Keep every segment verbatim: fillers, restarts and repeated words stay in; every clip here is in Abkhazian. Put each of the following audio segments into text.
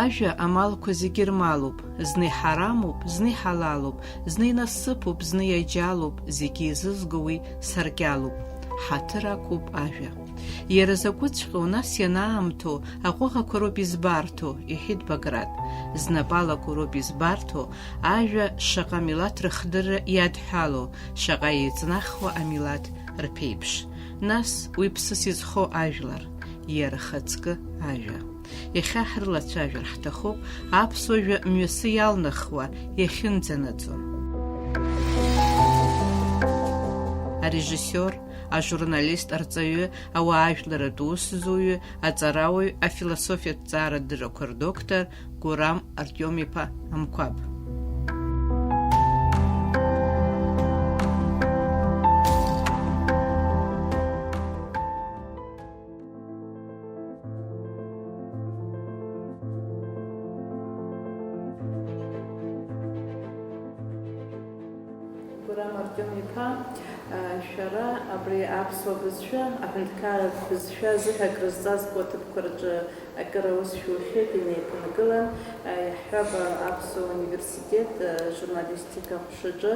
Ажәа амалқәа зегьы рмалуп, зны иҳарамуп, зны иҳалалуп, зны инасыԥуп, зны иаџьалуп, зегьы еизызго уи саркьалуп. Ҳаҭыр ақәуп ажәа. Иара закәыҵәҟьоу, нас ианаамҭоу, аҟәыӷақәа роуп избарҭоу, иҳәеит Баграт. Знапалақәа роуп избарҭоу, ажәа шаҟа милаҭ рыхдырра иадҳәалоу, шаҟа еиҵнахуа амилаҭ рԥеиԥш. Нас уи ԥсыс изхоу ажәлар, иара хаҵкы ажәа. Иахьа ҳрылацәажәар ҳҭахуп аԥсуа жәа мҩасы иалнахуа, иахьынӡанаӡо. Арежиссиор, ажурналист арҵаҩы, ауаажәларратә усзуҩы, аҵарауаҩ, афилософиатә ҭҵаарадыррақәа рдоктор Гурам Артиом-иԥа Амқәаб. Гурам Артиом-иԥа, шәара абри аԥсуа бызшәа, аҳәынҭқарратә бызшәа азыҳәа акрызҵазкуа аҭыԥқәа рҿы акыр аус шәухьеит, инеиԥынкылан, иаҳҳәап, аԥсуа университет ажурналистика аҟәшаҿы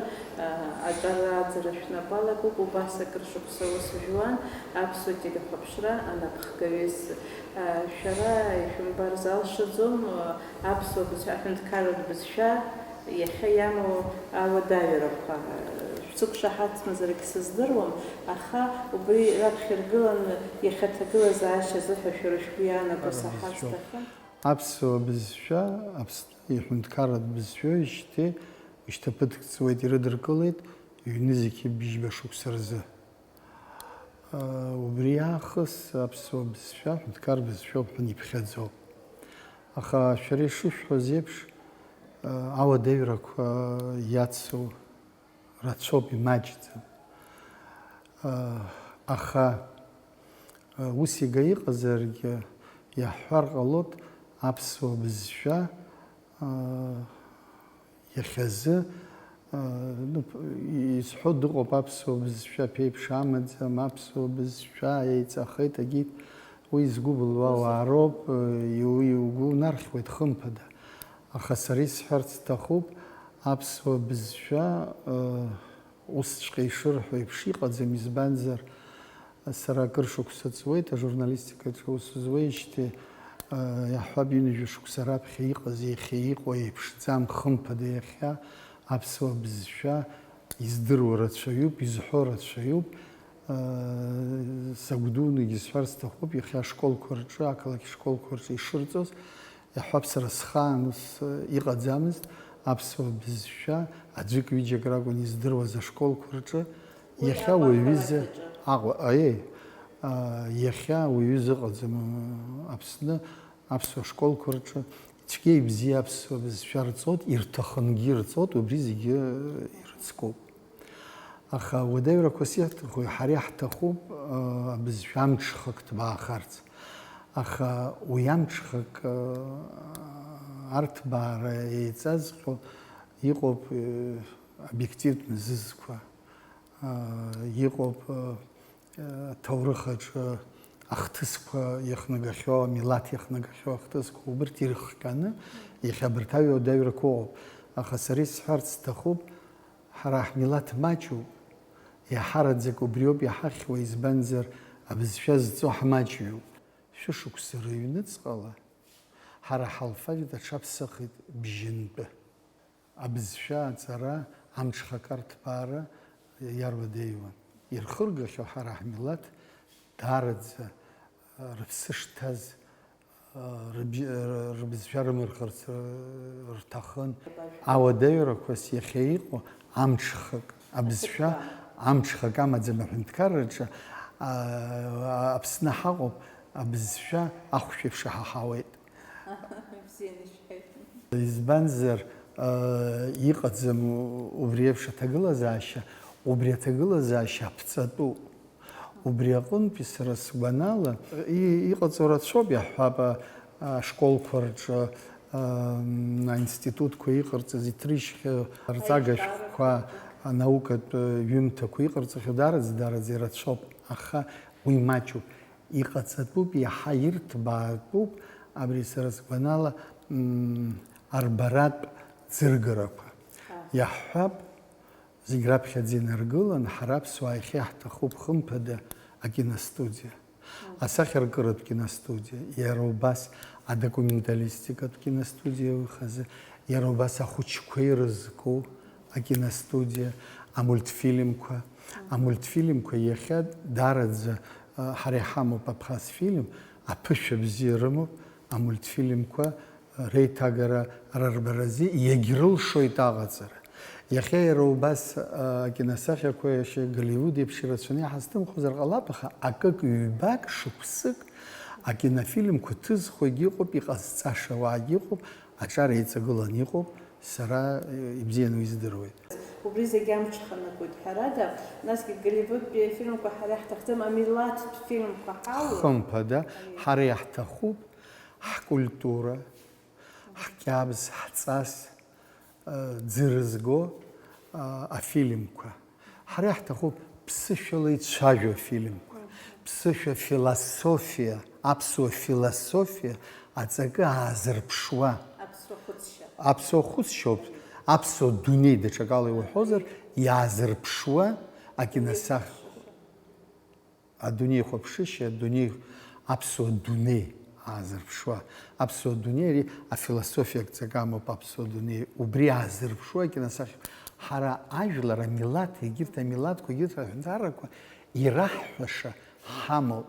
аҿар ааӡара шәнапы алакуп, убас акыр шықәса аус жәуан аԥсуа телехәаԥшра анапхгаҩыс. Шәара ишәымбар залшаӡом аԥсуа бызшәа, аҳәынҭқарратә бызшәа иахьа иамоу ауадаҩрақәа. Шәсықәшаҳаҭмызаргь сыздыруам, аха убри раԥхьа иргыланы иахьа аҭагылазаашьа азыҳәа шәара шәгәы иаанаго саҳар сҭахын. Аԥсуа бызшәа, Аԥсны иҳәынҭқарратә бызшәоижьҭеи шьҭа ԥыҭк ҵуеит, ирыдыркылеит ҩ-нызқьи бжьба шықәса рзы. Убри аахыс аԥсуа бызшәа ҳәынҭқар бызшәоуп ҳәа иԥхьаӡоуп. Аха шәара ишышәҳәоз еиԥш, ауадаҩрақәа иацу рацәоуп, имаҷӡам. Аха ус ига иҟазаргьы, иаҳҳәар ҟалоит, аԥсуа бызшәа Иахьазы, ну, изҳәо дыҟоуп, аԥсуа бызшәа ԥеиԥш амаӡам, аԥсуа бызшәа еиҵахеит, агьит, уи згәы былуа ауаа роуп, иу-, иугәы унархьуеит, хымԥада. Аха сара исҳәарц сҭахуп, аԥсуа бызшәа, Усҵәҟьа ишырҳәо еиԥш иҟаӡам, избанзар, сара акыр шықәса ҵуеит ажурналистикаҿы аус зуеижьҭеи, иаҳҳәап, ҩынҩажәа шықәса раԥхьа иҟаз, иахьа иҟоу еиԥшӡам, хымԥада, иахьа аԥсуа бызшәа издыруа рацәаҩуп, изҳәо рацәаҩуп. Сагәдуны егьысҳәар сҭахуп, иахьа ашколқәа рҿы, ақалақь школқәа рҿы ишырҵоз, Иаҳҳәап, сара схаан ус, э, иҟаӡамызт, аԥсуа бызшәа аӡәык-ҩыџьак ракәын издыруаз ашколқәа рҿы. Уи иахьа Аҟәа уаҩыза ақалақь аҿы. Аҟәа, аиеи, а, иахьа уаҩыза ыҟаӡам, а, Аԥсны аԥсуа школқәа рҿы. Цәгьа-ибзиа аԥсуа бызшәа рҵоит, ирҭахынгьы ирҵоит, убри зегьы, э, ирыцкуп. Аха уадаҩрақәас иаҭаху, ҳара иаҳҭахуп, э, абызшәа амҽхак ҭбаахарц. Аха уи амҽхак, э, арҭбаара еиҵазҟьо иҟоуп, э, обиективтә мзызқәа, э, иҟоуп, э, э, аҭоурых аҿы ахҭысқәа иахнагахьоу, амилаҭ иахнагахьоу ахҭысқәа, убырҭ ирыхҟьаны, иахьа абарҭ аҩ-, уадаҩрақәа ыҟоуп. Аха сара исҳәарц сҭахуп, Ҳара ҳмилаҭ маҷуп, иаҳараӡак убриоуп иҳахьуа, избанзар, абызшәа зҵо ҳмаҷҩуп. Шәышықәса рыҩныҵҟала ҳара ҳалфавит аҽаԥсахит бжьынтәы. Абызшәа аҵара, амҽхак арҭбаара иаруадаҩуан. Ирхыргахьоу ҳара ҳмилаҭ даараӡа, рыԥсы шҭаз, рыбжь-, рыбызшәа рымырхырц рҭахын. Ауадаҩрақәас иахьа иҟоу амҽхак, абызшәа амҽхак амаӡам аҳәынҭқарраҿы, а, Аԥсны ҳаҟоуп, абызшәа ахәшә еиԥш иҳаҳауеит. Бзианы ишәҳәеит. Избанзар, а, иҟаӡам убри еиԥш аҭагылазаашьа, убри аҭагылазаашьа аԥҵатәуп. Убри аҟынтәи сара сгәанала, и-, иҟаҵоу рацәоуп, иаҳҳәап, а, ашколқәа рҿы, а, м, аинститутқәа иҟарҵаз иҭрыжьхьоу арҵага шәҟәқәа, анаукатә, э, ҩымҭақәа иҟарҵахьоу даараӡа, даараӡа ирацәоуп, аха уи маҷуп. Иҟаҵатәуп, иаҳа ирҭбаатәуп, абри сара сгәанала, Мм, арбаратә ӡыргарақәа. Аҳ. Иаҳҳәап, зегь раԥхьаӡа инаргылан, ҳара аԥсуаа иахьа иаҳҭахуп, хымԥада, акиностудиа. Мм. Асахьаркыратә киностудиа, иара убас адокументалистикатә киностудиа ыҟоу азы, иара убас ахәыҷқәа ирызку акиностудиа, амультфильмқәа. Мм. Амультфильмқәа иахьа даараӡа, а, ҳара иҳамоуп Абхазфильм, аԥышәа бзиа рымоуп, амультфильмқәа реиҭагара рырбаразы иагьрылшоит аҟаҵара. Иахьа иара убас, а, акиносахьақәа иашьа Голливуд еиԥш ирацәаны иҳазҭымхозар ҟалап, аха акык-ҩбак, шықәсык акинофильмқәа ҭызхуагьы ыҟоуп, иҟазҵаша уаагьы ыҟоуп, аҿар еиҵагыланы иҟоуп, сара, э, ибзианы уи здыруеит. Убри зегь амҽханакуеит, ҳәарада, насгьы Голливудтәи афильмқәа ҳара иаҳҭахӡам, амилаҭтә фильмқәа ҳауеит. Хымԥада, ҳара иаҳҭахуп ҳкультура, ҳқьабз, ҳҵас, э, ӡы рызго, э, афильмқәа. Ҳара иаҳҭахуп ԥсышәала ицәажәо афильмқәа, ԥсышәа философиа, аԥсуа философиа аҵакы аазырԥшуа. Аԥсуа хәыцшьа. Аԥсуа хәыцшьоуп, аԥсуа дунеи даҽакала иуҳәозар, иаазырԥшуа акиносахьа. Адунеи хәаԥшышьа, адунеи, аԥсуа дунеи аазырԥшуа. Аԥсуа дунеи ари афилософиа акҵак амоуп, аԥсуа дунеи. Убри аазырԥшуа акиносахьа. Ҳара ажәлар, амилаҭ, егьырҭ амилаҭқәа, егьырҭ аҳәынҭқаррақәа ираҳҳәаша ҳамоуп.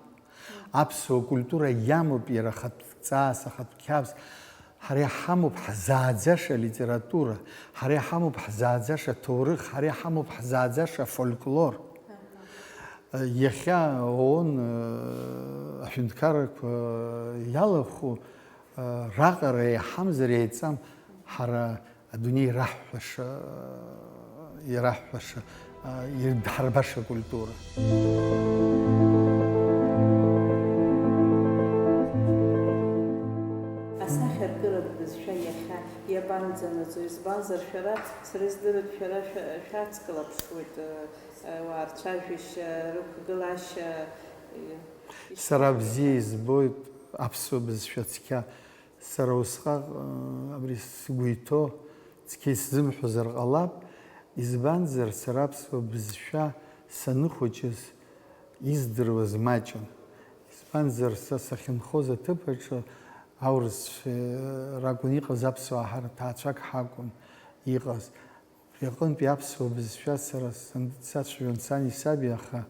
Аԥсуа культура иамоуп иара ахатә ҵаас, ахатә қьабз. Ҳара иҳамоуп ҳзааӡаша литература, ҳара иҳамоуп ҳзааӡаша ҭоурых, ҳара иҳамоуп ҳзааӡаша фольклор. Иахьа ООН аҳәынҭқаррақәа иалахәу раҟара иаҳамзар еиҵам, ҳара адунеи ираҳҳәаша, ираҳҳәаша, ирдҳарбаша акультура. Асахьаркыратә бызшәа иахьа иабанӡанаӡо, избанзар, шәара, сара издыруеит, шәара шәа-, шәацклаԥшуеит, э, э, уаа рцәажәашьа, рықәгылашьа, э, иш- Сара бзиа избоит аԥсуа бызшәа цқьа. Сара усҟак, э, абри сгәы иҭоу цқьа исзымҳәозар ҟалап, избанзар, сара аԥсуа бызшәа саныхәыҷыз издыруаз маҷын. Избанзар, са сахьынхоз аҭыԥ аҿы аурысцәа ракәын иҟаз, аԥсуаа ҳара ҭаацәак ҳакәын иҟаз. Убри аҟынтәи аԥсуа бызшәа сара сан-, сацәажәон сани саби, аха,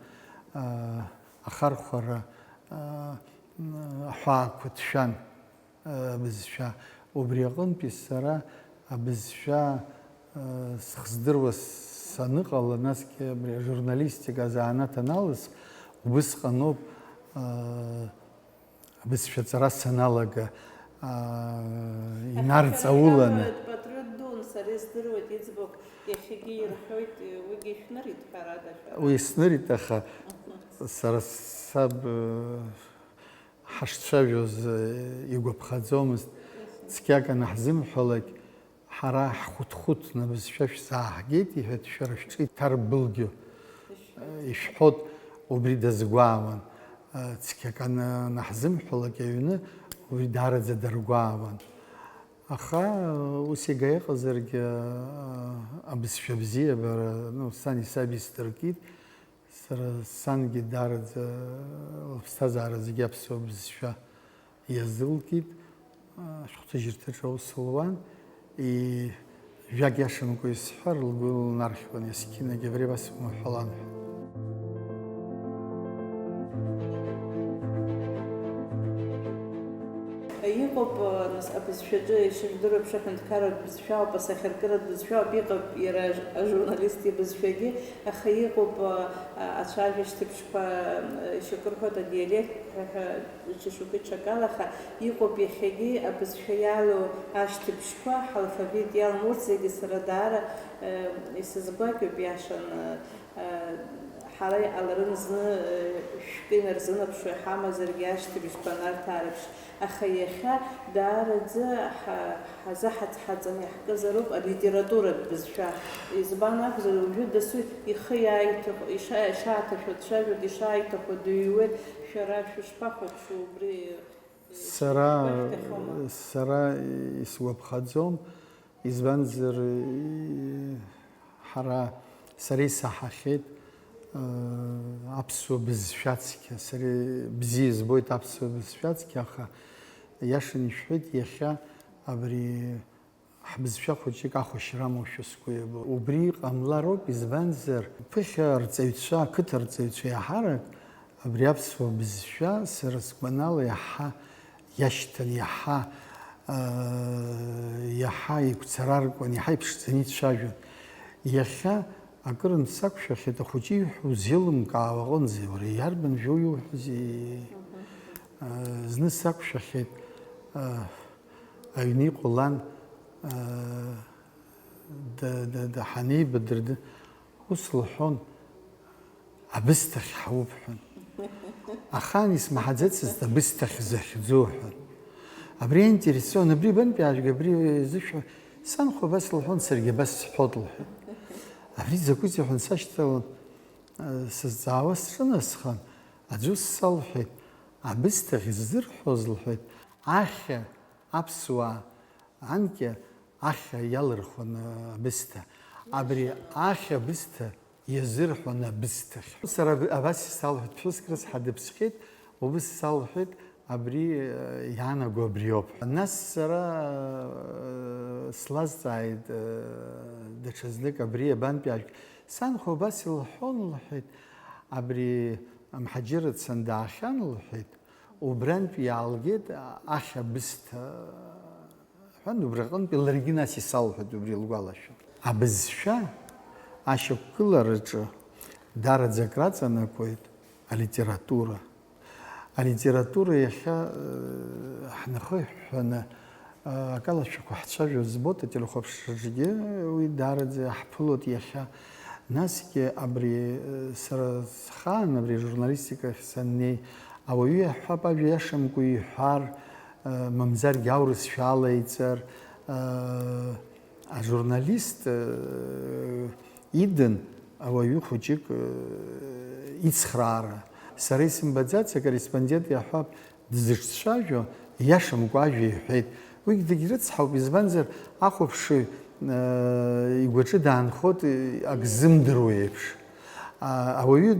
аа, ахархәара, аа, аҳәаақәа ҭшәан, аа, абызшәа. Убри аҟынтәи сара абызшәа, аа, сыхдыруа саныҟала, насгьы абри ажурналистика азанааҭ аналысх, убысҟаноуп, аа, абызшәаҵара саналага, аа, инарҵауланы. Аҳәынҭқарра патриот дуун, сара издыруеит, иӡбахә иахьагьы ирҳәоит, уигьы ишәнырит, ҳәарада, шәара. Уи снырит, аха сара саб, э, ҳашцәажәоз, э, игәаԥхаӡомызт. Цқьак анаҳзымҳәалак, ҳара ҳхәыҭхәыҭны абызшәа шәзааҳгеит, иҳәеит, шәара шәҿы иҭарбылгьо, э, ишәҳәот, убри дазгәаауан. Э, цқьак ана-, анаҳзымҳәалак аҩны, убри даараӡа даргәаауан. Аха, э, ус иага иҟазаргьы, э, абызшәа бзиабара, ну, сани саби сдыркит. Сара сангьы даараӡа лыԥсҭазаара зегьы аԥсуа бызшәа иазылкит. Ашәҟәҭыжьырҭаҿы аус луан. И-, жәак иашамкәа исҳәар, лгәы лнархьуан, есқьынагьы абри абас умҳәалан ҳәа. Иҟоуп, нас, абызшәаҿы ишыжәдыруа еиԥш, аҳәынҭқарратә бызшәа ауп, асахьаркыратә бызшәа ауп, иҟоуп иара ажурналист ибызшәагьы, аха иҟоуп, а, ацәажәашьҭыбжьқәа, а, ишьақәырҳәоит адиалект ҳәа, ҳәа даҽа шықәсык ҽакала, аха иҟоуп иахьагьы абызшәа иалоу ашьҭыбжьқәа, ҳалфавит иалам, урҭ зегьы сара даара, а, исызгәакьоуп, иашан, а, Ҳара иҟаларын зны, э, шәкы инарзынаԥшуа иҳамазаргьы ашьҭыбжьқәа анарҭаа реиԥш, аха иахьа даараӡа ҳа-, ҳазаҳаҵ-, ҳаҵаны иаҳкызароуп алитературатә бызшәа. Избан акәзар, уажәы дасу ихы иааиҭаху, иша-, ишааҭашәо дцәажәоит, ишааиҭаху дыҩуеит, шәара шәышԥахәаԥшуа убри? Сара, сара исгәаԥхаӡом, избанзар, ҳара, сара исаҳахьеит, аԥсуа бызшәацқьа, сара бзиа избоит аԥсуа бызшәацқьа, аха иашан ишәҳәеит, иахьа абри ҳбызшәа хәыҷык ахәашьра амоушәа сгәы иабо. Убри иҟамлароуп, избанзар, ԥыхьа арҵаҩцәа, ақыҭа арҵаҩцәа иаҳарак абри аԥсуа бызшәа сара сгәанала иаҳа иашьҭан, иаҳа, аа, иаҳа игәцараркуан, иаҳа иԥшӡаны ицәажәон. Иахьа акырынтә сақәшәахьеит, ахәыҷы ииҳәо узеилымкаауа аҟынӡа, уара иарбан жәоу иуҳәозеи? Мгм. Зны сақәшәахьеит, аа, аҩны иҟоу лан, аа, да, да, да, ҳанеибадырды, ус лҳәон, "Абысҭахь ҳауп," ҳәан. Ахаан исмаҳаӡацызт абысҭахь захьӡу ҳәан. Абри иаинтерессон, абри бантәи ажәга, абри зышәҳәа, санхәа абас лҳәон, саргьы абас сҳәот лҳәеит. Абри закәызеи ҳәан сашьҭалан, сызҵаауа сҿынасхан, аӡәы салҳәеит, "Абысҭахь ззырҳәоз," лҳәеит, "ахьа аԥсуаа анкьа ахьа иалырхуан абысҭа. Абри ахьа абысҭа иазырҳәон абысҭахь." Сара аб-, абас исалҳәеит, ԥҳәыск рыцҳа дыԥсхьеит, убыс салҳәеит, абри, э, иаанаго абриоуп. Нас сара, э, слазҵааит, э, даҽазнык абри абантәи ажәк. Санхәа убас илҳәон, лҳәеит, абри амҳаџьырацан даахьан, лҳәеит, убрантә иаалгеит ахьа бысҭа. Ҳәан, убраҟынтәи ларгьы нас исалҳәеит убри лгәалашәо. Абызшәа ашьақәгылараҿы даараӡа акраҵанакуеит алитература. Алитература иахьа, э, ҳнахыҳәҳәаны, э, акалашәақәа ҳцәажәо збоит ателехәаԥшраҿгьы, уи даараӡа иаҳԥылоит иахьа. Насгьы абри, э, сара схаан абри ажурналистика ахь саннеи, ауаҩы иаҳҳәап, ажәа иашамкәа иҳәар, мамзаргьы аурысшәа алаиҵар, ажурналист идын ауаҩы хәыҷык ицхраара. Сара исымбаӡац, акорреспондент иаҳҳәап, дзыҿцәажәо, иашамкәа ажәа иҳәеит. Уигь дагьрыцҳауп, избанзар, ахәаԥшыҩ игәаҿы даанхоит, ак ззымдыруа еиԥш. Ауаҩы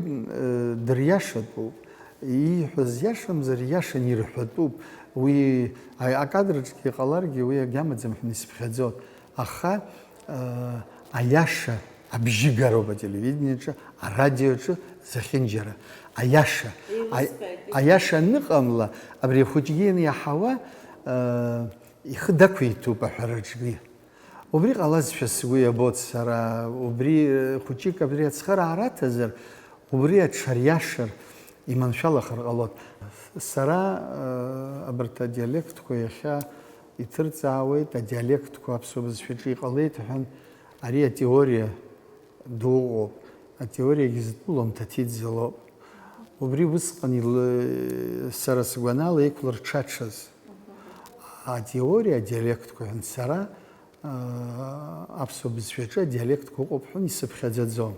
дыриашатәуп. Ииҳәаз иашамзар, иашан ирҳәатәуп. Уи а-, акадраҿгьы иҟаларгьы, уи агьамаӡам ҳәа исыԥхьаӡоит. Аха, а, аиаша абжьы гароуп ателевидениеҿы, арадиоҿы зехьынџьара. Аиаша, а-, еилыскааит, аиаша аныҟамла, абри ахәыҷгьы ианиаҳауа, а, ихы дақәиҭуп аҳәараҿгьы. Убри ҟалазшәа сгәы иабоит сара, убри, э, хәыҷык абри ацхыраара аҭазар, убри аҽариашар, иманшәалахар ҟалоит. Сара, э, абарҭ адиалектқәа иахьа иҭырҵаауеит, адиалектқәа аԥсуа бызшәаҿы иҟалеит ҳәан, ари атеориа дуҟоуп. Атеориагьы зтәылом Ҭаҭиӡе лоуп. Убри усҟан ил-, сара сгәанала иқәлырҽаҽаз. Атеориа адиалектқәа ҳәан сара, аа, аԥсуа бызшәаҿы адиалектқәа ыҟоуп ҳәа исыԥхьаӡаӡом.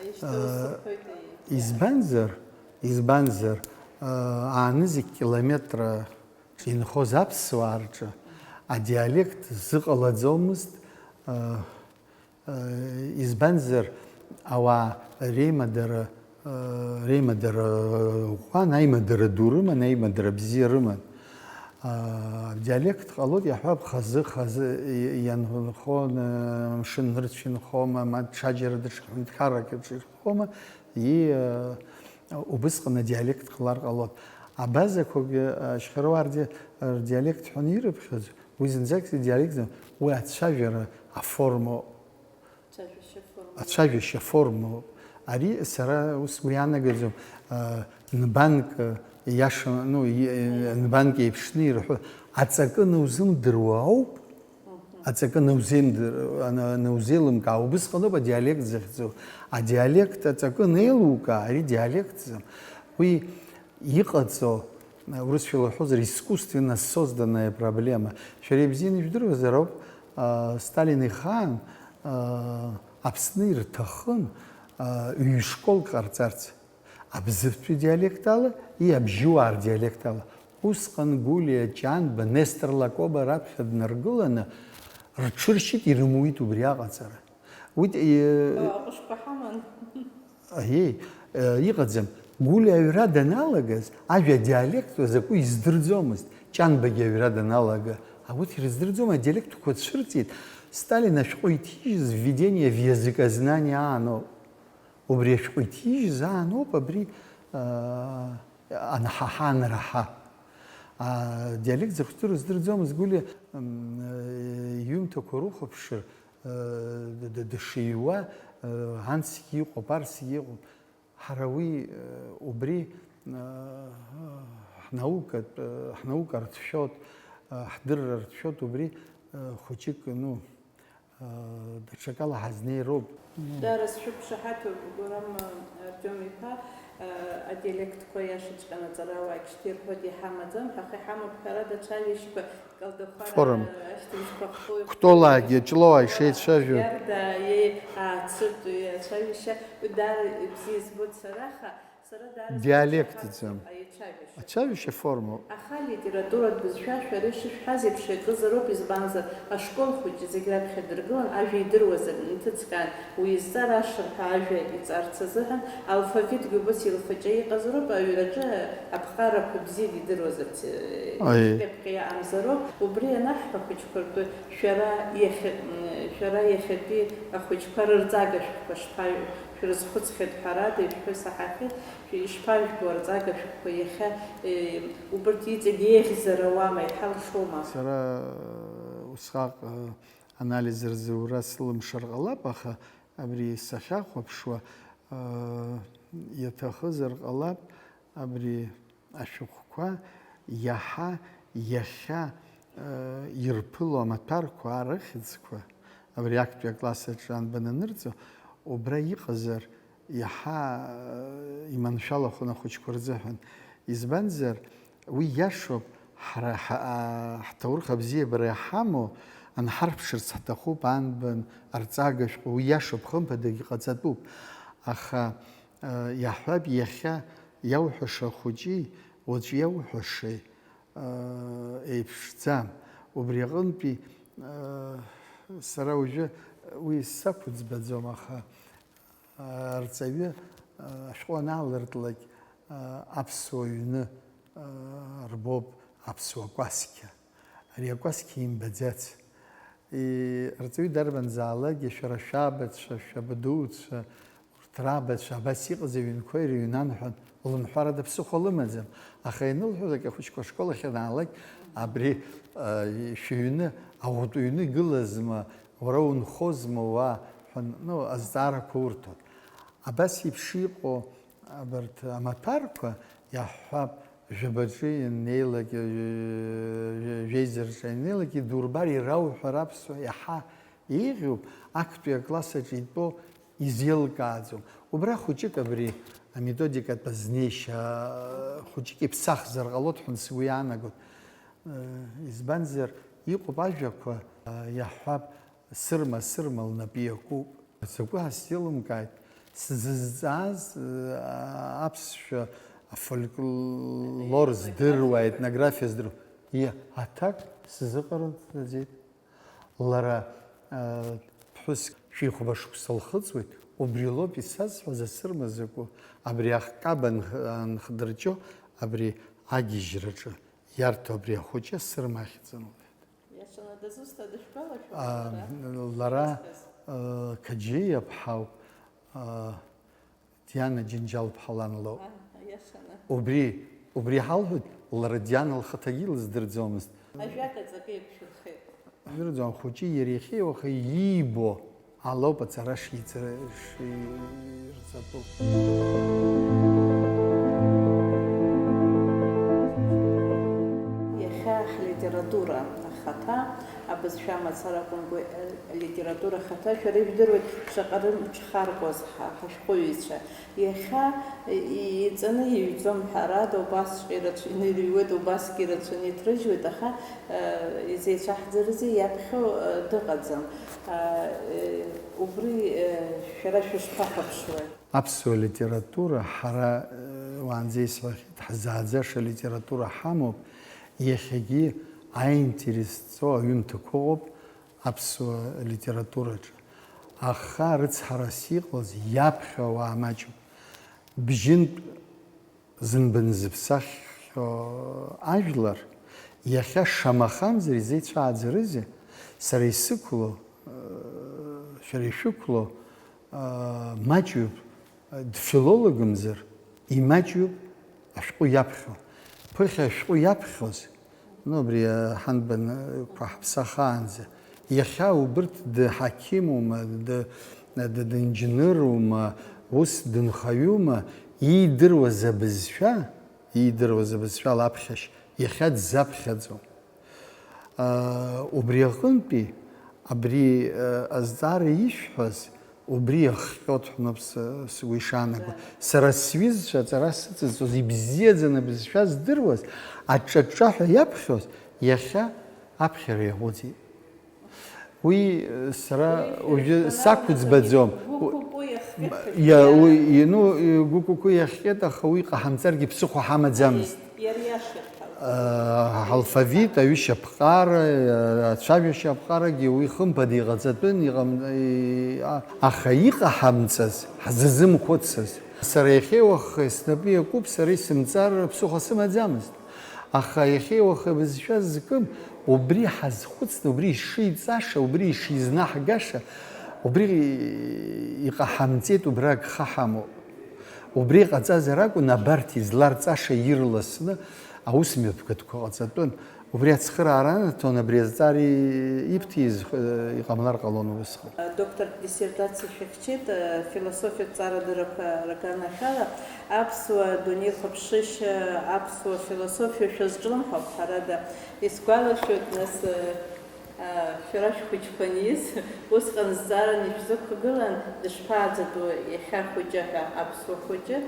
Ишьҭоу Аа, сыԥхьоит, аиеи. Избанзар, избанзар, аа, ааны зегь километраҿ инхоз аԥсуаа рҿы адиалект зыҟалаӡомызт, аа, Избанзар, ауаа реимадара, реимадара ӷәӷәан, аимадара ду рыман, аимадара бзиа рыман. Адиалект ҟалоит, иаҳҳәап, хазы, хазы ианхо, мшын нырцә инхома, ма ҽаџьара даҽа ҳәынҭқаррак аҿы инхома, и, убысҟан адиалект ҟалар ҟалоит. Абазақәагьы, ашьхаруаа рди-, рдиалект ҳәа анирыԥхьаӡо, уи зынӡак диалектӡам, уи ацәажәара аформоуп. Ацәажәашьа форма. Ацәажәашьа формоуп. Ари сара ус уи анагаӡом, а, нбанк, а, иаша, ну, и-, нбанк еиԥшны ирҳәо, аҵакы наузымдыруа ауп, аҵакы наузеимдыр-, ана-, наузеилымкаа, убысҟаноуп адиалект захьӡу. Адиалект аҵакы анеилукаа, ари диалектӡам. Уи иҟаҵо, урысшәала уҳәозар, искусственно созданная проблема. Шәара ибзианы ижәдыруазар ауп, а, Сталин ихаан, а, Аԥсны ирҭахын, а, ҩ-школк ҟарҵарц. Абзыԥтәи диалект ала, и абжьыуаа рдиалект ала. Усҟан Гулиа Ҷанба, Нестор Лакоба раԥхьа днаргыланы, рҽыршьит, ирымуит убри аҟаҵара. Уи, э, Аҟәышқәа ҳаман. Аиеи, э, иҟаӡам. Гулиа аҩра даналагаз, ажәа диалект закәу издырӡомызт. Ҷанбагьы аҩра даналага, урҭ ирыздырӡом, адиалектқәа цәырҵит. Сталин ашәҟәы иҭижьыз «Введение в языкознание» ааноуп. Убри ашәҟәы иҭижьыз ааноуп абри, э, анҳаҳа, анраҳа. Адиалект захәҭоу рыздырӡомызт. Гулиа, м, э, иҩымҭақәа рыхәаԥшыр, э, д-, д-, дышиҩуа, э, ансгьы иҟоуп, арсгьы иҟоуп. Ҳара уи, э, убри, э, ҳнаукатә, э, ҳнаука рҭшәоит, э, ҳдырра рҭшәоит, убри, э, хәыҷык, ну, э, даҽакала ҳазнеироуп. Даара сшәықәшаҳаҭуп, Гәырам Артиом-иԥа, э, адиалектқәа иашаҵәҟьаны аҵарауаагь шьҭа ирҳәоит, иҳамаӡам ҳәа, аха иҳамоуп, ҳәарада, ацәажәашьақәа Калдахәара Форум. Ашьҭыбжьқәа хтәоу. Кәтолаагьы Ҷлоу ишеицәажәо. Иарда, иеи, ацыртә, иеи, ацәажәашьа, уи даара ибзиа избоит сара, аха сара даара Диалектӡам. Сзыцәшәахьаз аицәажәашьа. Ацәажәашьа формоуп. Аха алитературатә бызшәа шәара ишышәҳәаз еиԥш иакызароуп, избанзар, ашкол хәыҷы зегь раԥхьа дыргылан, ажәа идыруазар, инҭыҵҟьан, уи изҵара ашырҳәа ажәа иҵарц азыҳәан, алфавитгьы убас илфаҷа иҟазароуп, аҩраҿы аԥҟарақәа бзиа идыруазарц, э, Аиеи. Ҟьаԥ-ҟьа иаамзароуп. Убри анаҳҳәа, ахәыҷқәа ртәы, шәара иахьа-, м, шәара иахьатәи ахәыҷқәа рырҵага шәҟәқәа шԥаҩ-, шәрызхәыцхьеит, ҳәарада, ишәҳәо саҳахьеит, шәи-, ишԥажәбо арҵага шәҟәқәа иахьа, э, убырҭ иҵегь еиӷьзар ауама, иҳалшома? Сара усҟак, э, анализ рзура сылымшар ҟалап, аха абри сахьахәаԥшуа, э, иаҭахызар ҟалап, абри ашәҟәқәа иаҳа иахьа, э, ирԥыло амаҭәарқәа, арыхьӡқәа, абри актәи акласс аҿы анбананырҵо, убра иҟазар, иаҳа, э, иманшәалахон ахәыҷқәа рзыҳәан. Избанзар, уи иашоуп, ҳара ҳа-, а, ҳҭоурых абзиабара иҳамоу, анҳарԥшырц ҳҭахуп, анбан, арҵага шәҟәы, уи иашоуп, хымԥадагьы ҟаҵатәуп. Аха, э, иаҳҳәап, иахьа иауҳәаша ахәыҷи уаҵәы иауҳәашеи, э, еиԥшӡам. Убри аҟынтәи, э, сара уажәы уи сақәыӡбаӡом, аха, э, арҵаҩы, э, ашәҟәы анаалыртлак, э, аԥсуа ҩны, э, рбоуп аԥсуа кәасқьа. Ари акәасқьа имбаӡац. И-, арҵаҩы дарбанзаалакгьы, шәара шәабацәа, шәабдуцәа, урҭ рабацәа абас иҟаз аҩнқәа ирыҩнан ҳәа лымҳәарада ԥсыхәа лымаӡам. Аха ианылҳәалак, ахәыҷқәа ашкол ахь анаалак, абри, а, шәыҩны, аӷәтәы ҩны игылазма, уара унхозма уа ҳәа, ну, азҵаарақәа урҭон. Абас еиԥш иҟоу абарҭ амаҭәарқәа, иаҳҳәап, жәабаҿы ианнеилак, жәеизараҿы ианнеилак, идурбар, ирауҳәар аԥсуа иаҳа еиӷьуп, актәи акласс аҿы итәоу изеилкааӡом. Убра хәыҷык абри аметодикатә азнеишьа хәыҷык иԥсахзар ҟалоит ҳәа сгәы иаанагоит. Избанзар, иҟоуп ажәақәа, иаҳҳәап, сырма, сырма лнапы иакуп. Закәи ҳәа сзеилымкааит, сзызҵааз, э, аԥсшәа афольклор здыруа, аетнографиа здыруа. Иа, аҭак сзыҟарҵаӡеит. Лара, э, ԥҳәыск шәихәба шықәса лхыҵуеит, убри лоуп исазҳәаз асырма закәу, абри ахкаба анх-, анхдырҷо, абри агьежьраҿы иарҭо абри ахәыҷы асырма ахьӡын лҳәеит. Иашаны дызусҭа дышәгәалашәома? А, лара? Лара, Исҳәаз. А, Қаџьиа иаԥҳауп, а, Диана Џьынџьал-ԥҳа лан лоуп. А, иашаны. Убри, убри ҳалҳәоит, лара Диана лхаҭагьы илыздырӡомызт. Ажәак аҵакы еиқәшәырхеит. Ижәдыруам, хәыҷи иареи иахьеи уаха иибо алоуп аҵара шиҵа-, ширҵатәу. Иахьа ҳлитература ахаҭа, абызшәа мацара акәымкәа, алитература ахаҭа, шәара ижәдыруеит, шаҟа рымч харкуаз ҳа-, ҳашәҟәыҩҩцәа. Иахьа иҵаны иҩӡом, ҳәарада, убасҵәҟьа ирацәаны ирыҩуеит, убасгьы ирацәаны иҭрыжьуеит, аха, э, изеицәаҳӡарызеи, иаԥхьо, э, дыҟаӡам. Э, э, убри, э, шәара шәышԥахәаԥшуеи? Аԥсуа литература ҳара, э, Уаанӡа исҳәахьеит, ҳзааӡаша литература ҳамоуп, иахьагьы аинтерес зҵоу аҩымҭақәа ыҟоуп аԥсуа литератураҿы. Аха рыцҳарас иҟалаз иаԥхьо ауаа маҷуп. Бжьынтә зынбан зыԥсаххьоу ажәлар, иахьа шамахамзар изеицәааӡарызеи? Сара исықәло, шәара ишәықәло, маҷҩуп, дфилологымзар, имаҷҩуп ашәҟәы иаԥхьо. Ԥыхьа ашәҟәы иаԥхьоз, ну, абри ҳанбанқәа ҳаԥсахаанӡа, иахьа убырҭ дҳақьымума, д-, д-, динџьнырума, ус дынхаҩума, иидыруаз абызшәа, иидыруаз абызшәала аԥхьашь иахьа дзаԥхьаӡом. Аа, убри аҟынтәи, абри, э, азҵаара ишәҳәаз, убри иахҟьоит ҳәа ноуп сы-, сгәы ишаанаго. Сара сҩызцәа аҵара сыцызҵоз, ибзиаӡаны абызшәа здыруаз, аҿҿа-ҿҿаҳәа иаԥхьоз, иахьа аԥхьара иаҟәыҵит. Уи, э, сара уажәы сақәӡбаӡом. Гәыкәыкәы иахҟьеит. Иа-, уи, ну, гәыкәыкәы иахҟьеит, аха уи ҟаҳамҵаргьы ԥсыхәа ҳамаӡамызт. Иара иашеит ҳәа. Э, ҳалфавит, аҩышьаԥҟара, э, ацәажәашьаԥҟарагьы уи хымԥада иҟаҵатәын, иҟам-, и-, а-, аха иҟаҳамҵаз, ҳзазымхәыццаз. Сара иахьеи уахеи снапы иакуп, сара исымҵар ԥсыхәа сымаӡамызт. Аха иахьеи уахеи абызшәа зкым, убри ҳазхәыцны, убри ишиҵаша, убри ишизнаҳгаша, убри иҟаҳамҵеит, убра агха ҳамоуп. Убри иҟаҵазар акәын, абарҭ изларҵаша ирласны аус мҩаԥгатәқәа ҟаҵатәын. Убри ацхыраара анаҭон, абри азҵаара ибҭиз, э, иҟамлар ҟалон убысҟан. Доктортә диссертациа шәыхьчеит, э, философиатә ҵарадыррақәа рганахьала, аԥсуа дунеихәаԥшышьа, аԥсуа философиа шәазҿлымҳауп, ҳәарада, исгәалашәоит, нас, э, Шәара шәхәыҷқәа аниз, усҟан зҵаараны ишәзықәгылан, дышԥааӡатәу иахьа ахәыҷы ҳәа, аԥсуа хәыҷы.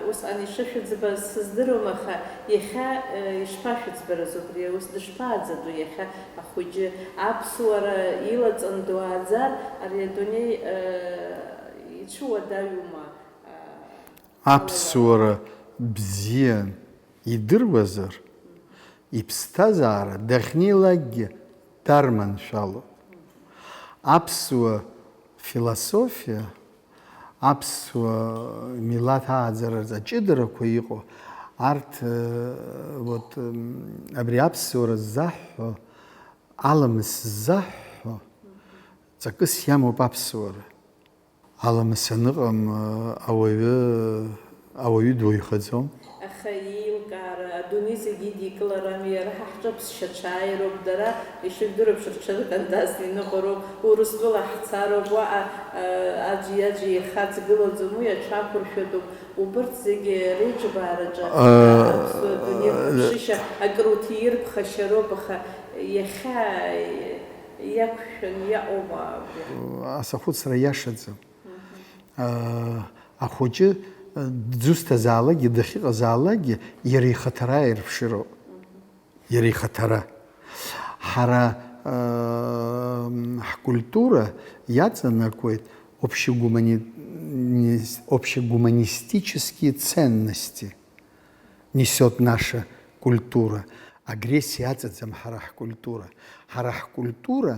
Усҟан ишышәыӡбаз сыздыруам, аха иахьа ишԥашәыӡбарыз убри аус, дышԥааӡатәу иахьа ахәыҷы? Аԥсуара илаҵан дуааӡар, ари адунеи ицәуадаҩума? Аԥсуара бзиан идыруазар, иԥсҭазаара дахьнеилакгьы дарманшәалоуп. Аԥсуа философиа, аԥсуа милаҭ ааӡараҿы аҷыдарақәа иҟоу, арҭ, э, вот, м, абри аԥсуара ззаҳҳәо, аламыс ззаҳҳәо, ҵакыс иамоуп аԥсуара. Аламыс аныҟам, ауаҩы, ауаҩы дуаҩхаӡом. Аха иеилкаара, адунеи зегьы идикыларами, иара ҳа ҳҿы аԥсшьацәа ааироуп, дара, ишыжәдыруеиԥш, рҽырҟьан дасны иныҟәароуп, Урыстәыла ҳцароуп, уаҟа, а, аӡәи-аӡәи ихаҵгылаӡом, уи аҽақәыршәатәуп. Убырҭ зегьы реиҿбаараҿы, а, аԥсуа дунеи, а, ԥшышьа акыр уҭирԥхашьароуп, аха иахьа Иақәшәан иаҟоума абри? Ас ахәыцра иашаӡам. Мгм. Аа, ахәыҷы, дзусҭазаалакгьы, дахьыҟазаалакгьы, иара ихаҭара аирԥшыроуп. Мгм. Иара ихаҭара. Ҳара, аа, ҳкультура иаҵанакуеит общегумани-, общегуманистические ценности. Несёт наша культура. Агрессиа аҵаӡам ҳара ҳкультура. Ҳара ҳкультура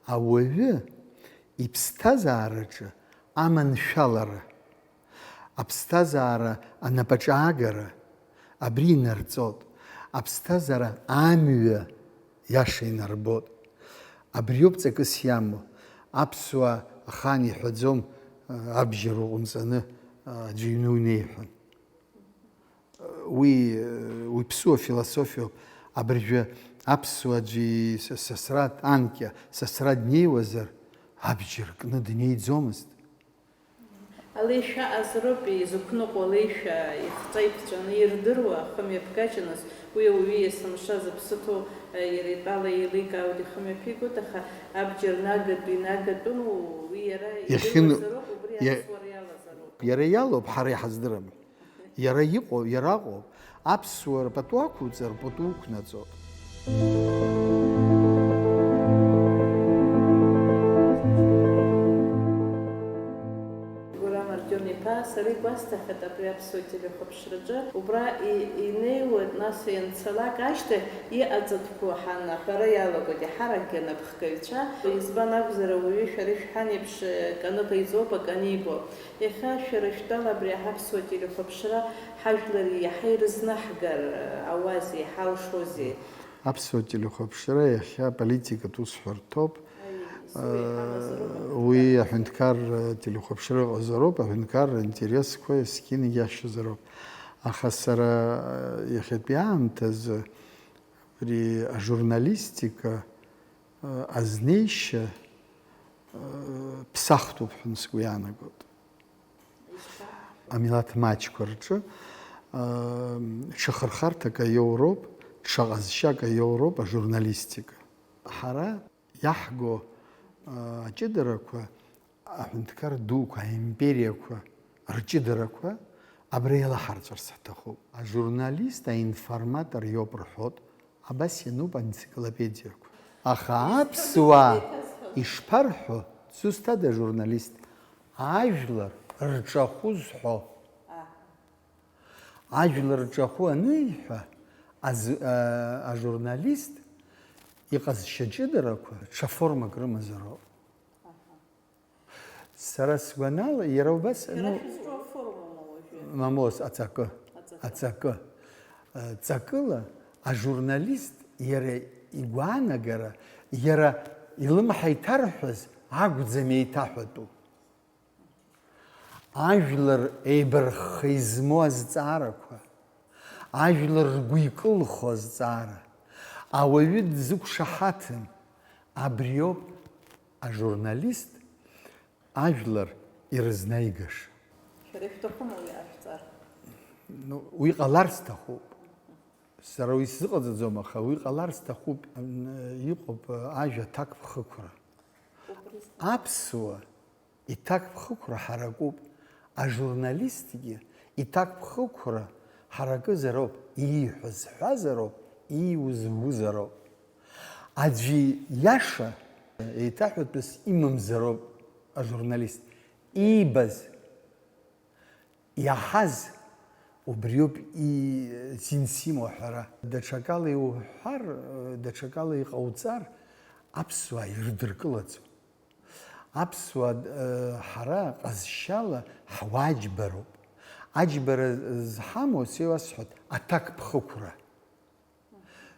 ауаҩы иԥсҭазаараҿы аманшәалара, аԥсҭазаара анапаҿы аагара, абри инарҵоит. Аԥсҭазаара амҩа иаша инарбоит. Абриоуп ҵакыс иамоу. Аԥсуаа ахаан иҳәаӡом, абџьар уҟәынҵаны аӡәы иҩны унеи ҳәа. Уи, уи ԥсуа философиоуп. Абыржәы аԥсуа аӡәы са-, сасра, анкьа сасра днеиуазар, абџьар кны днеиӡомызт. Алеишәа аҟазароуп изықәныҟәо алеишәа, ихҵәа иԥҵәаны ирдыруа, ахы мҩаԥгашьа, нас, уи ауаҩы есымша зыԥсы ҭоу, иара итәала еиликаауеит, ихы мҩаԥигоит, аха абџьар нагатәи нагатәым, уи иара Иахьын-, идыруазароуп, убри иа-, аԥсуара иалазароуп. Иара иалоуп, ҳара иҳаздырам. Иара иҟоу, иара акәу, аԥсуара пату ақәуҵар, пату уқәнаҵоит. Гәырам, арҭ Џьон-иԥа, сара игәасҭахьеит абри аԥсуа телехәаԥшраҿы, убра и-, инеиуеит, нас ианцалак ашьҭахь иҟаҵатәқәоу ҳанаҳәара иалагоит, иаҳаракгьы анапхгаҩцәа, избан акәзар, ауаҩы шәара ишәҳәан еиԥш, акы аныҟаиҵо ауп акы анибо. Иахьа шәара шәтәала абри аԥсуа телехәаԥшра ҳажәлар иаҳа ирызнаҳгар ауазеи, иҳалшозеи? Аԥсуа телехәаԥшра иахьа политикатә усҳәарҭоуп. Уи аҳәынҭқар телехәаԥшра ыҟазароуп, аҳәынҭқарра интересқәа есқьынагь иашьазароуп. Аха сара иахьатәи аамҭазы абри ажурналистика азнеишьа ԥсахтәуп ҳәа сгәы иаанагоит. Амилаҭ маҷқәа рҿы ҽахырхарҭак аиоуроуп, ҽа ҟазшьак аиоуроуп ажурналистика. Ҳара иаҳго аҷыдарақәа, аҳәынҭқар дуқәа, аимпериақәа рҷыдарақәа абра еилаҳарҵәарц ҳҭахуп. Ажурналист аинформатор иоуп рҳәоит, абас иануп аенциклопедиақәа. Аха аԥсуаа ишԥарҳәо, дзусҭада ажурналист? Ажәлар рҿахәы зҳәо. Ажәлар рҿахәы аныиҳәа, аз-, а, ажурналист иҟазшьа ҷыдарақәа ҽа формак рымазароуп. Сара сгәанала, иара убас, Иара ну, шәызҿу аформа уажәы? Мамоз, аҵакы. Аҵакы. Аҵакы. Э, ҵакыла ажурналист иара игәаанагара, иара илымҳа иҭарҳәаз акәӡам еиҭаҳәатәу. Ажәлар еибархха измоу азҵаарақәа, ажәлар ргәы икылхо азҵаара, ауаҩы дзықәшаҳаҭым, абриоуп ажурналист ажәлар ирызнаигаша. Шәара ишәҭахума уи ҟашәҵар? Ну, уи ҟалар сҭахуп. Сара уи сзыҟаҵаӡом, аха уи ҟалар сҭахуп. Н-, иҟоуп, ажәа аҭакԥхықәра. Убри сҭахуп. Аԥсуа иҭакԥхықәра ҳаракуп, ажурналистгьы иҭакԥхықәра ҳаракызароуп, ииҳәаз ҳәазароуп, ииуз узароуп. Аӡәы иаша еиҭаҳәатәыс имамзароуп ажурналист. Иибаз, иаҳаз, убриоуп и-, зинс имоу аҳәара. Даҽакала иуҳәар, даҽакала иҟауҵар, аԥсуаа ирыдыркылаӡом. Аԥсуаа, э, ҳара ҟазшьала ҳуаа џьбароуп. Аџьбара зҳамоу, сеиуасҳәоит, аҭакԥхықәра.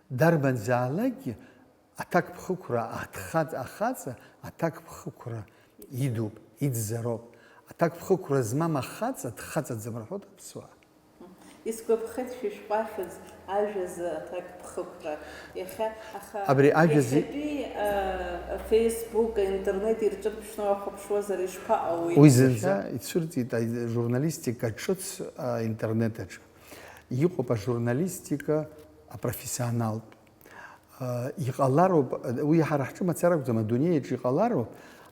Дарбанзаалакгьы аҭакԥхықәра, аҭхаҵ-, ахаҵа аҭакԥхықәра идуп, иӡзароуп. Аҭакԥхықәра змам ахаҵа дхаҵаӡам рҳәоит аԥсуаа. Исгәаԥхеит шәышәҟәы ахьӡ ажәазы аҭакԥхықәра. Иахьа, аха Абри ажәазы иахьатәи, а, Facebook, аинтернет ирҿырԥшны уахәаԥшуазар ишԥаҟауеи? Уи зынӡа ицәырҵит ажурналистика ҿыц аинтернет аҿы. Иҟоуп ажурналистика апрофессионалтә. Иҟалароуп, уи ҳара ҳҿы мацара акәӡам, адунеи аҿы иҟалароуп,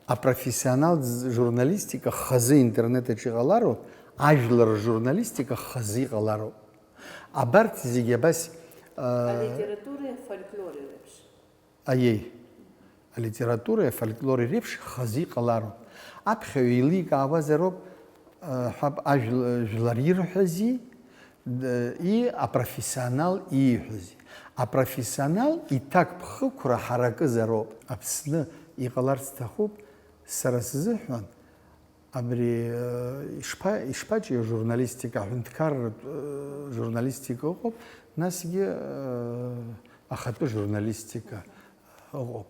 апрофессионалтә журналистика хазы интернет аҿы иҟалароуп, ажәлар ржурналистика хазы иҟалароуп. Абарҭ зегьы абас, а, Алитературеи афольклори реиԥш. Аиеи. Алитературеи афольклори реиԥш хазы иҟалароуп. Аԥхьаҩ еиликаауазароуп, э, ҳәап, ажәл-, жәлар ирҳәази, д-, и апрофессионал ииҳәази. Апрофессионал иҭакԥхықәра ҳаракызароуп. Аԥсны иҟаларц сҭахуп, сара сзыҳәан, абри, э, ишԥа-, ишԥаҿио журналистика, аҳәынҭқарратә, э, журналистика ыҟоуп, насгьы, э, ахатәы журналистика ыҟоуп.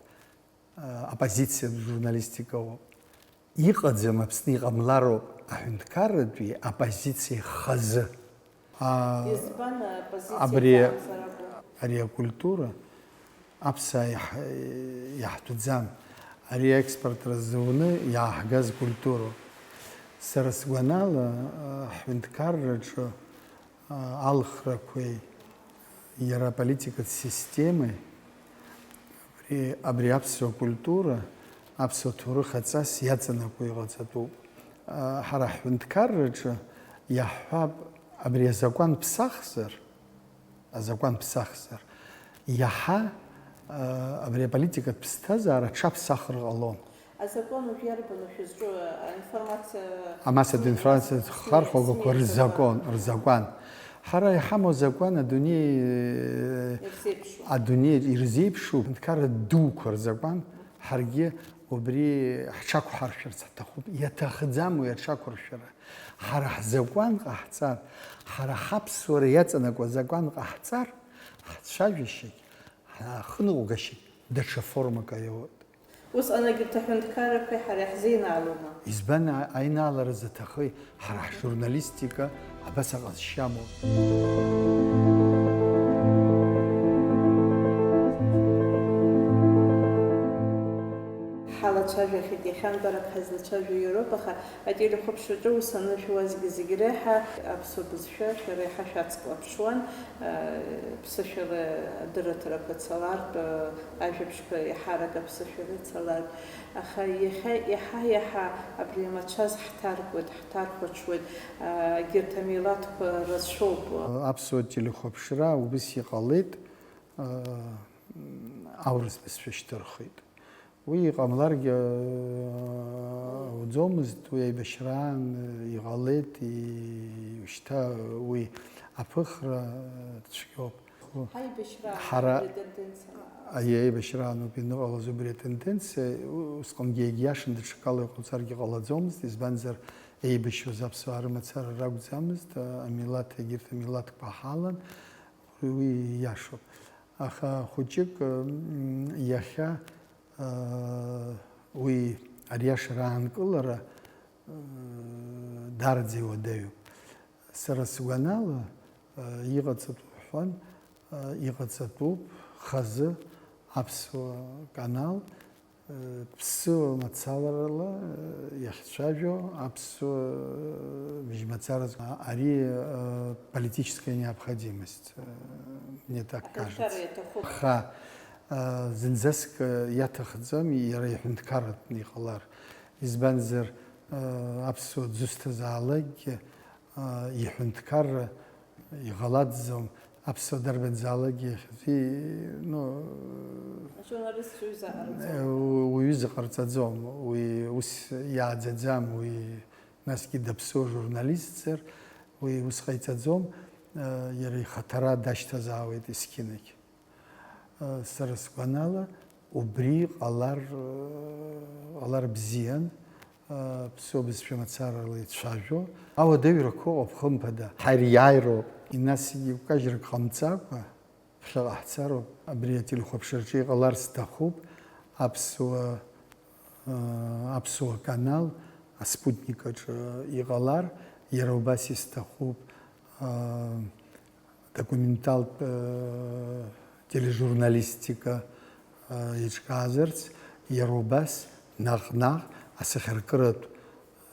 Оппозициатә журналистика ыҟоуп. Иҟаӡам Аԥсны, иҟамлароуп аҳәынҭқарратәи оппозициа хазы. А, Избан, оппозициа абри, иҟамзар акәу? Ари акультура аԥсаа иаҳ-, иаҳтәӡам. Ари аекспортра зуны иааҳгаз культуроуп. Сара сгәанала, а, ҳҳәынҭқарраҿы алхрақәеи иара аполитикатә системеи абри, абри аԥсуа культура, аԥсуа ҭоурых аҵас иаҵанакуа иҟаҵатәуп. Ҳара ҳҳәынҭқарраҿы иаҳҳәап, абри азакәан ԥсахзар, азакәан ԥсахзар, иаҳа абри аполитикатә ԥсҭазаара аҽаԥсахыр ҟалон. Азакәан уажә иарбану шәызҿу, аинформациа Амассатә информациа хархәагақәа рзакәан, рзакәан. Ҳара иҳамоу азакәан адунеи, ирзеиԥшу? Адунеи ирзеиԥшу аҳәынҭқарра дуқәа рзакәан, ҳаргьы убри ҳҽақәҳаршәарц ҳҭахуп, иаҭахӡам уи аҽақәыршәара. Ҳара ҳзакәан ҟаҳҵар, ҳара ҳаԥсуара иаҵанакуа азакәан ҟаҳҵар, ҳцәажәашьагь, ҳахныҟәгашьагь даҽа формак аиуеит. Усҟан егьырҭ аҳәынҭқаррақәеи ҳара иаҳзеинаалома? Избан а-, аинаалара заҭахеи? Ҳара ҳжурналистика абас аҟазшьа амоуп. Ҳалацәажәахьеит, иахьантәарак ҳазлацәажәо иароуп, аха ателехәаԥшраҿы ус анышәуазгьы зегь реиҳа аԥсуа бызшәа шәара еиҳа шәацклаԥшуан, ԥсышәала адырраҭарақәа цалартә, ажәабжьқәа еиҳарак аԥсышәала ицалартә. Аха иахьа иаҳа-иаҳа абри амацәаз ҳҭаркуеит, ҳҭархәаҽуеит, егьырҭ амилаҭқәа рацәоуп. Аԥсуа телехәаԥшра убыс иҟалеит, аурыс бызшәа шьҭырхит. Уи иҟамларгьы ауӡомызт, уи аибашьраан иҟалеит, и-, шьҭа уи аԥыхра цәгьоуп. Аибашьраан Ҳара убри атенденциа. Аи, аибашьраан ауп ианыҟалаз убри атенденциа, усҟангьы егьиашан, даҽакала иҟауҵаргьы ҟалаӡомызт, избанзар, еибашьуаз аԥсуаа рымацара ракәӡамызт, а-, амилаҭ, егьырҭ амилаҭқәа ҳалан, уи иашоуп. Аха хәыҷык, м, иахьа, а, уи ариашара аанкылара, а, даараӡа иуадаҩуп. Сара сгәанала, а, иҟаҵатәуп ҳәан, а, иҟаҵатәуп хазы аԥсуа канал, а, ԥсыуа мацаларала, а, иахьцәажәо аԥсуа, а, мыжьмацаразы. Ари, а, политическая необходимость, а, мне так кажется. Аҳәынҭқарра иаҭахуп. Аха, а, зынӡаск, а, иаҭахӡам иара иҳәынҭқарратәны иҟалар. Избанзар, а, аԥсуа дзусҭазаалакгьы, а, иҳәынҭқарра иҟалаӡом, аԥсуа дарбанзаалакгьы иахьазы, ну, Ажурналистцәа уҩыза ҟарҵом. у-, уҩыза ҟарҵаӡом, уи ус иааӡаӡам, уи насгьы даԥсуа журналистзар, уи ус ҟаиҵаӡом, а, иара ихаҭара дашьҭазаауеит есқьынагь. Сара сгәанала, убри ҟалар, ҟалар бзиан, ԥсуа бызшәа мацарала ицәажәо. Ауадаҩрақәа ыҟоуп, хымԥада, ҳариааироуп, инасгьы гәкажьрак ҟамҵакәа, ԥхьаҟа ҳцароуп. Абри ателехәаԥшраҿы иҟалар сҭахуп, аԥсуа, аԥсуа канал аспутник аҿы иҟалар, иара убас исҭахуп, документалтә, э, тележурналистика, э, еиҿкаазарц, иара убас наҟ-наҟ асахьаркыратә,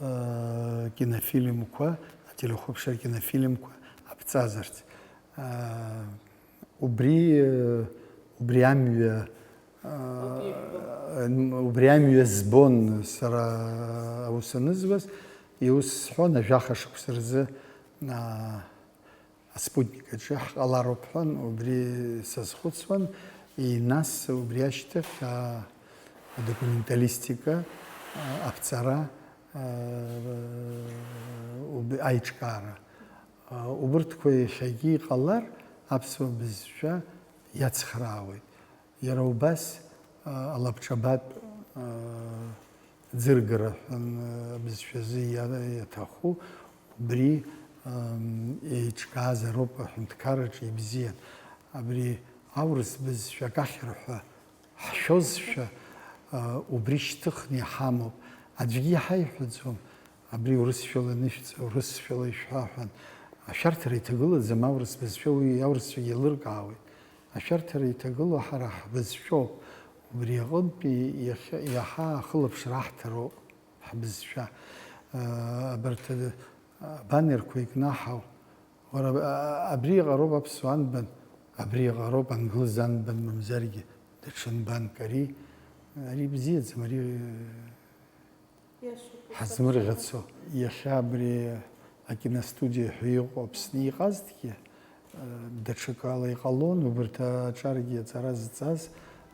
э, кинофильмқәа, ателехәаԥшра кинофильмқәа аԥҵазарц. Э, убри, э, убри амҩа, э, убри амҩа збон сара аус анызуаз, иус сҳәон, ажәаха шықәса рзы, а, аспутник аҿы ҳҟалароуп ҳәан, убри сазхәыцуан, и нас убри ашьҭахь, а, адокументалистика, а, аԥҵара, а, уб-, аиҿкаара. А, убырҭқәа иахьагьы иҟалар, аԥсуа бызшәа иацхраауеит. Иара убас, а, алабҿабатә, а, ӡыргара ҳәа, а, бызшәазы иа-, иаҭаху, убри, ам, еиҿкаазароуп аҳәынҭқарраҿы ибзиан. Абри аурыс бызшәа акахьыр ҳәа ҳшәозшәа, а, убри шьҭыхны иҳамоуп. Аӡәгьы иҳаиҳәаӡом, абри урысшәала анышәҵа, урысшәала ишәҳәа ҳәа. Ашәарҭара иҭагылаӡам аурыс бызшәа, уи аурысцәагьы еилыркаауеит. Ашәарҭара иҭагылоу ҳара ҳбызшәоуп. Убри аҟынтәи иахьа, иаҳа ахылаԥшра аҳҭароуп ҳбызшәа. Абарҭ абанерқәа икнаҳау, уара, абри иҟароуп аԥсуа анбан, абри иҟароуп англыз анбан, мамзаргьы даҽа нбанк, ари, ари бзиаӡам, ари Ҳазмырӷьацо. Иахьа абри акиностудиа ҳәа иҟоу Аԥсны иҟазҭгьы, даҽакала иҟалон, убарҭ аҿаргьы аҵара зҵаз,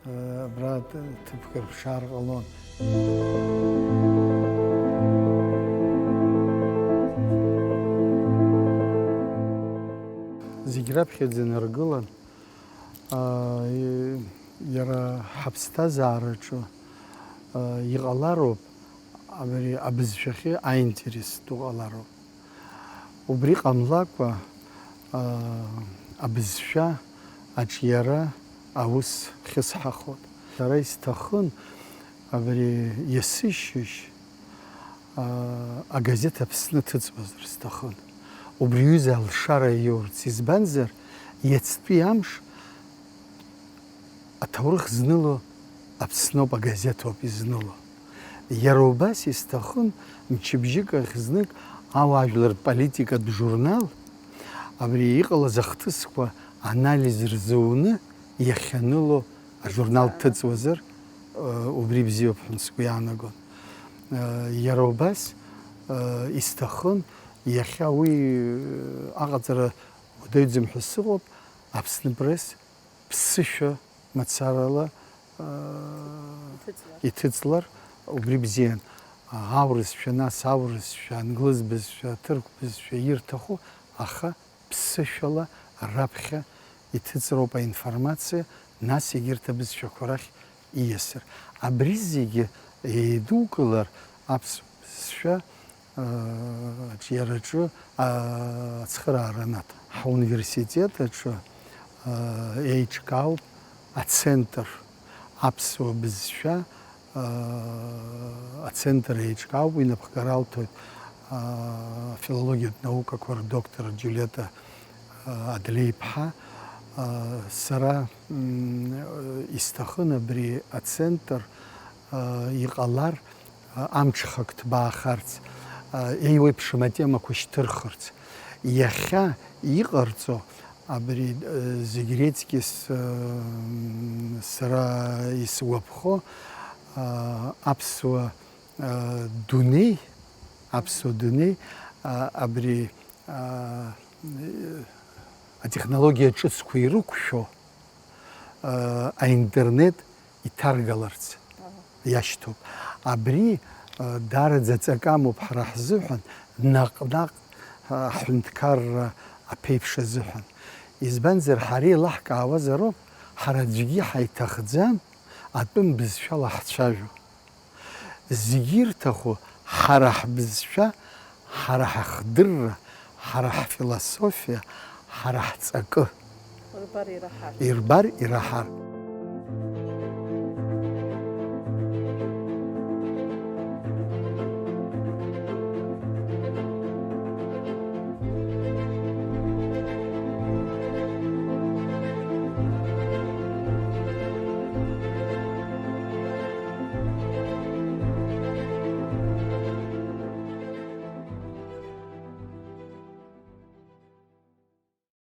Абра т-, ҭыԥк рыԥшаар ҟалон. Зегь раԥхьаӡа инаргылан, аа, и-, иара ҳаԥсҭазаараҿы, аа, иҟалароуп, абри абызшәахьы аинтерес ду ҟалароуп. Убри ҟамлакәа, аа, абызшәа аҿиара аус хьысҳахоит. Сара исҭахын абри есышьыжь, аа, агазеҭ Аԥсны ҭыҵуазар сҭахын. Убри ҩыза алшара иоурц, избанзар, иацтәи амш аҭоурых зныло Аԥсноуп, агазеҭ ауп изныло. Иара убас исҭахын мчыбжьык ахь знык ауаажәлартә политикатә журнал, абри иҟалаз ахҭысқәа анализ рзуны иахьаныло ажурнал ҭыҵуазар, э, убри бзиоуп ҳәа сгәы иаанагон. Э, иара убас, э, исҭахын иахьа уи, э, аҟаҵара уадаҩӡам ҳәа сыҟоуп, Аԥсны Пресс ԥсышәа мацарала, аа, Иҭыҵлар. Иҭыҵлар, убри бзиан. Аурысшәа, нас аурысшәа, англыз бызшәа, аҭырқә бызшәа ирҭаху, аха ԥсышәала раԥхьа иҭыҵроуп аинформациа, нас егьырҭ абызшәақәа рахь ииасыр. Абри зегьы еидукылар, аԥсуа бызшәа аҿиараҿы, аа, ацхыраара анаҭ. Ҳауниверситет аҿы, аа, еиҿкаауп ацентр, аԥсуа бызшәа, аа, ацентр еиҿкаауп, уи напхгара алҭоит, аа, афилологиатә наукақәа рдоктор Џьулиета, аа, Адлеиԥҳа. Аа, сара, м, исҭахын абри ацентр, аа, иҟалар, амҽхак ҭбаахарц, еиуеиԥшым атемақәа шьҭырхырц. Иахьа иҟарҵо абри, зегь реиҵкьыс, сара исгәаԥхо, аԥсуа дунеи, аԥсуа дунеи, абри атехнологиа ҿыцқәа ирықәшәо, аинтернет иҭаргаларц иашьҭоуп. Абри, даараӡа ҵакы амоуп ҳара ҳзыҳәан, наҟ-наҟ, ҳҳәынҭқарра аԥеиԥш азыҳәан. Избанзар, ҳара еилаҳкаауазароуп, ҳара аӡәгьы ҳаиҭахӡам атәым бызшәала ҳцәажәо. Зегьы ирҭаху ҳара ҳбызшәа, ҳара ҳахдырра, ҳара ҳфилософиа, ҳара ҳҵакы. Рбар ираҳар. Ирбар ираҳар.